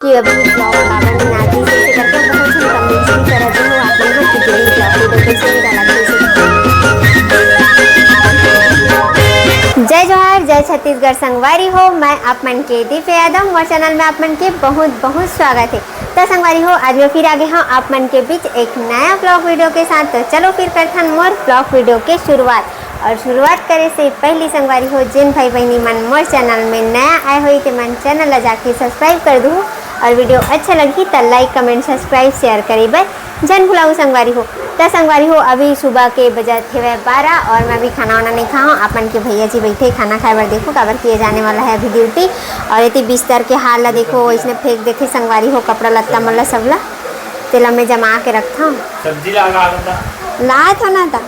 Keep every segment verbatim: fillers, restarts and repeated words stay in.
कि अभी vlog काबर नहीं आती, जैसे करके बहुत झन comment भी करत हो आप मन ह कि दीदी vlog video कैसे नहीं डालत हो, जैसे। जय जोहार, जय छत्तीसगढ़ संगवारी हो, मैं आप मन के दिव्य यादव, मोर channel में आप मन के बहुत बहुत स्वागत है। तो संगवारी हो, आज मैं फिर आ गए हूँ आप मन के बीच एक नया vlog video के साथ। तो चलो फिर करथन मोर vlog video के शुरुआत। और शुरुआत करे से पहली संगवारी हो, जिन भाई बहनी मन मोर channel में नया आए होई, ते मन channel ला जाके subscribe कर दू, और video अच्छा लगही त like, comment, subscribe, share करे बर झन भुलाऊ संगवारी हो। त संगवारी हो, अभी सुबह के बजत हेवय बारह और मैं अभी खाना वाना नहीं खाऊँ। अपन के भैया जी बैठे खाना खाए बर, देखो काबर किए जाने वाला है अभी duty। और एती बिस्तर के हाल ला देखो, इसने फेंक देथे संगवारी हो, कपड़ा लत्ता मन ला सब ला, तेला मैं जमा के रखता हूँ। सब्जी ला लगा देता। ला था ना था।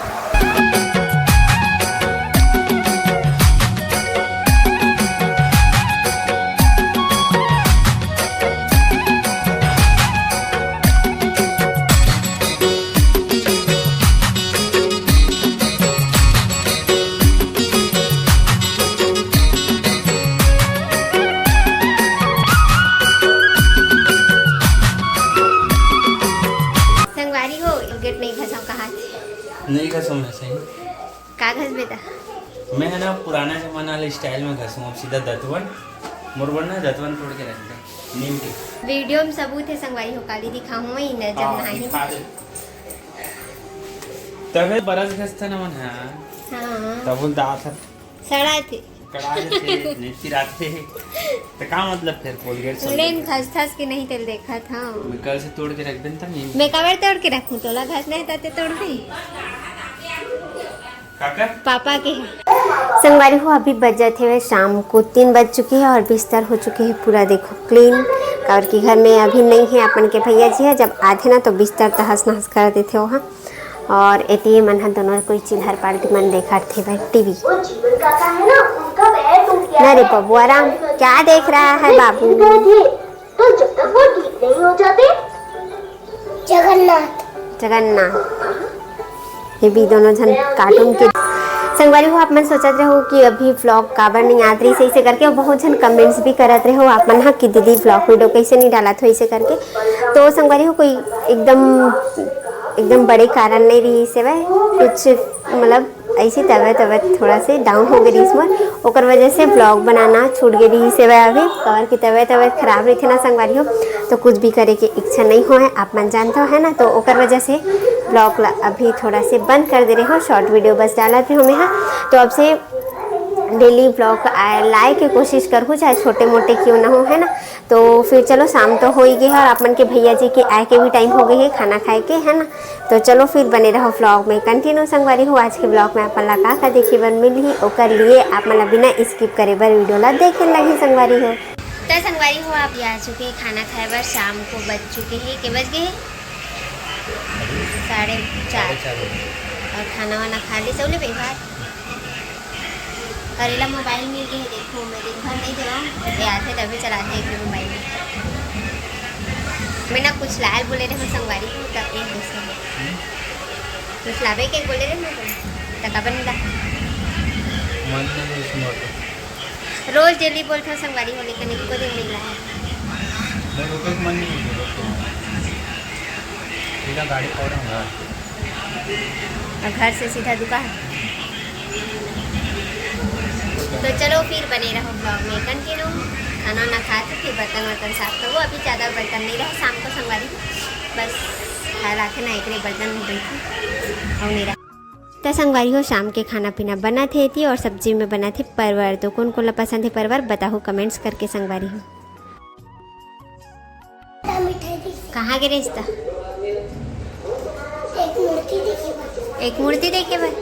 संगवारी हो, गेट नहीं घसो कहा थे। नहीं घसो मैं सही। का घस बेटा? मैं है ना पुराना जमाना वाले style में घसूँ, अब सीधा दतवन, मोर बर ना दतवन तोड़ के रख दे, नीम के। Video में सबूत है संगवारी हो, काली दिखाऊँ मैं न जब हाँ, नहाई। दिखा दे। तबे बरस घसता ना मन, हाँ। हाँ। तब बोल दात है। सड़ा थे। कड़ा थे, नहीं चिराते। तो का मतलब फिर Colgate सब लेन लेके? घस घस के नहीं तेल देखा था। मैं कल से तोड़ के रख देता नीम। मैं काबर तोड़ के रखूँ, तोला घस नहीं ताते तोड़ दे। काकर? पापा के है। संगवारी हो, अभी बजत हेवय शाम को तीन बज चुके हैं और बिस्तर हो चुके हैं पूरा, देखो, clean। काबर कि घर में अभी नहीं है अपन के भैया जी है, जब आथे ना तो बिस्तर तहस नहस कर देथे ओहा। और एती मन ह दोनों कोई चिल्हर पार्टी मन देखत हेवय टीवी। ना रे बबुआ राम, क्या देख रहा है बाबू? तो जब तक वो ठीक नहीं हो जाते। जगन्नाथ। जगन्नाथ। ये भी दोनों झन cartoon के। संगवारी हो, आप मन सोचत रहो कि अभी vlog काबर नहीं आत रही सही से करके, और बहुत झन comments भी करत रहो आप मन ह कि दीदी vlog video कैसे नहीं डालत हो ऐसे करके। तो संगवारी हो, कोई एकदम, एकदम बड़े कारण नहीं रही से वह कुछ, मतलब, ऐसी तबीयत, तबीयत थोड़ा से down हो गई रहीस मोर, ओकर वजह से vlog बनाना छूट गई रहीस हवय। अभी काबर की तबीयत, तबीयत खराब रहिथे ना संगवारी हो, तो कुछ भी करे के इच्छा नहीं होय, आप मन जानते हो, है ना। तो ओकर वजह से vlog ला अभी थोड़ा से बंद कर दे रहे हो, short video बस डालत रहे हो मैं, हाँ। तो अब से daily vlog आए, लाए के कोशिश करहूँ, चाहे छोटे मोटे क्यों ना हो, है ना। तो फिर चलो, शाम तो हो ही गई है और आप मन के भैया जी के आए के भी time हो गई है खाना खाए के, है ना। तो चलो फिर बने रहो vlog में continue। संगवारी हो, आज के vlog में आप मन ला का का देखे बर मिलही, ओकर लिए आप मन ला बिना skip करे बर video ला देखे लगही संगवारी हो। तो संगवारी हो, आप ये आ चुके हैं खाना खाए बर। शाम को बज चुके हैं, के बज गए हैं? साढ़े चार। साढ़े चार बजे। और खाना वाना खा ली, सब ले भाई। और एला mobile मिल गए, देखो, मैं दिन भर नहीं देवा, ये आते तभी चलाते एक mobile। मैं ना कुछ लाल बोले रहे संगवारी को, तब एक दूसरे में। कुछ लावे के बोले रहे मैं, तब अपन ला। मन नहीं उस मोर को। रोज daily बोलता संगवारी हो, लेकिन एको दिन नहीं लाया। मैं रुके के मन नहीं है, रुको। सीधा गाड़ी पकड़ा हूँ घर। और घर से सीधा दुकान। तो चलो फिर बने रहो vlog में continue। खाना वाना खा के फिर बर्तन वर्तन साफ करबो। अभी ज़्यादा बर्तन नहीं रहा शाम को संगवारी, बस खाए लाके ना एक बर्तन में बैठी और नहीं रहा। तो संगवारी हो, शाम के खाना पीना बनत हे एती और सब्जी में बनत हे परवर। तो कोन कोन ला पसंद हे परवर, बताओ comments करके संगवारी हो। मिठाई दिख कहाँ गे रहिस त? एक मूर्ति देखे बर। एक मूर्ति देखे बर?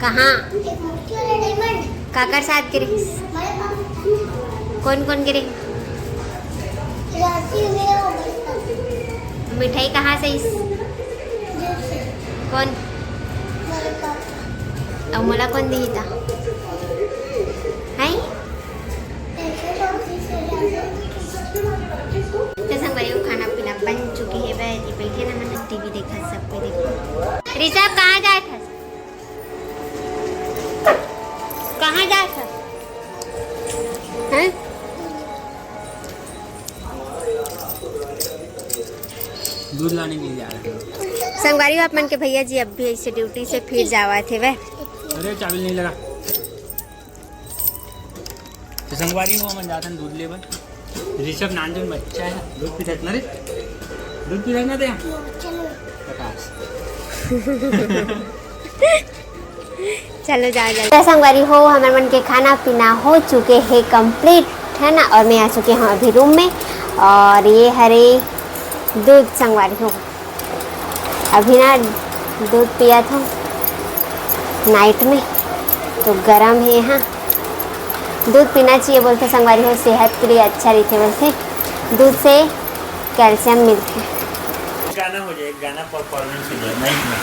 कहाँ? एक मूर्ति वाला diamond। काकर साथ गे रहिस? हमारे पापा। कोन कोन गे रहिस? राखी मेरा और बचपन। मिठाई कहाँ से आइस? जब से। कोन? हमारे पापा। अब मोला कोन दिही त? हैं? तो संगवारी हो, खाना पीना बन चुके हे, बैठ, बैठे ना, मन टीवी देखत, सब कोई देखो। ऋषभ, कहाँ जात हस? कहाँ जात हस? हैं? दूध लाने के लिए जा रहे हैं। संगवारी हो, आप मन के भैया जी अब भी ऐसे ड्यूटी से फिर जावत हेवय। अरे, चाबी नहीं लगा। तो संगवारी हो, हमन जाथन दूध ले बर। ऋषभ नानचुन बच्चा है, दूध पीथस ना रे, दूध पीथस ना ते। प्रकाश। चलो जा जा। तो संगवारी हो, हमर मन के खाना पीना हो चुके हे कंप्लीट, है ना। और मैं आ चुके हूँ अभी रूम में। और ये हरे दूध संगवारी हो, अभी ना दूध पिया था नाइट में, तो गरम है यहाँ। दूध पीना चाहिए बोलते संगवारी हो, सेहत के लिए अच्छा रहते बोलते। दूध से कैल्शियम मिलते। गाना हो जाए, गाना परफॉर्मेंस हो जाए नाइट में।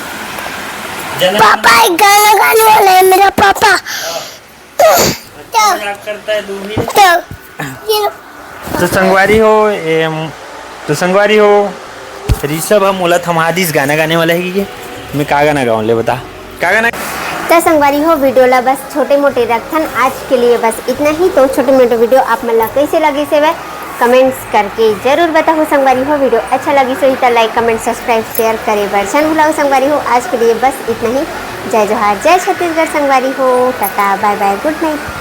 जनक पापा, एक गाना गाने वाला है मेरा पापा। अच्छा मजाक करता है तू भी। तो ये लो। तो संगवारी हो, ए, तो संगवारी हो, ऋषभ ह मोला थमा दिस गाना गाने वाला है कि मैं का गाना गाऊं, ले बता, का गाना? तो संगवारी हो, वीडियो ला बस छोटे मोटे रखथन आज के लिए, बस इतना ही। तो छोटे मोटे वीडियो आप मन ला कैसे लगिस हेवय, कमेंट्स करके जरूर बताओ संगवारी हो। वीडियो अच्छा लगिस होही त लाइक, कमेंट, सब्सक्राइब, शेयर करे बर झन भुलाओ संगवारी हो। आज के लिए बस इतना ही। जय जोहार, जय छत्तीसगढ़ संगवारी हो। टाटा, बाय बाय, गुड नाइट।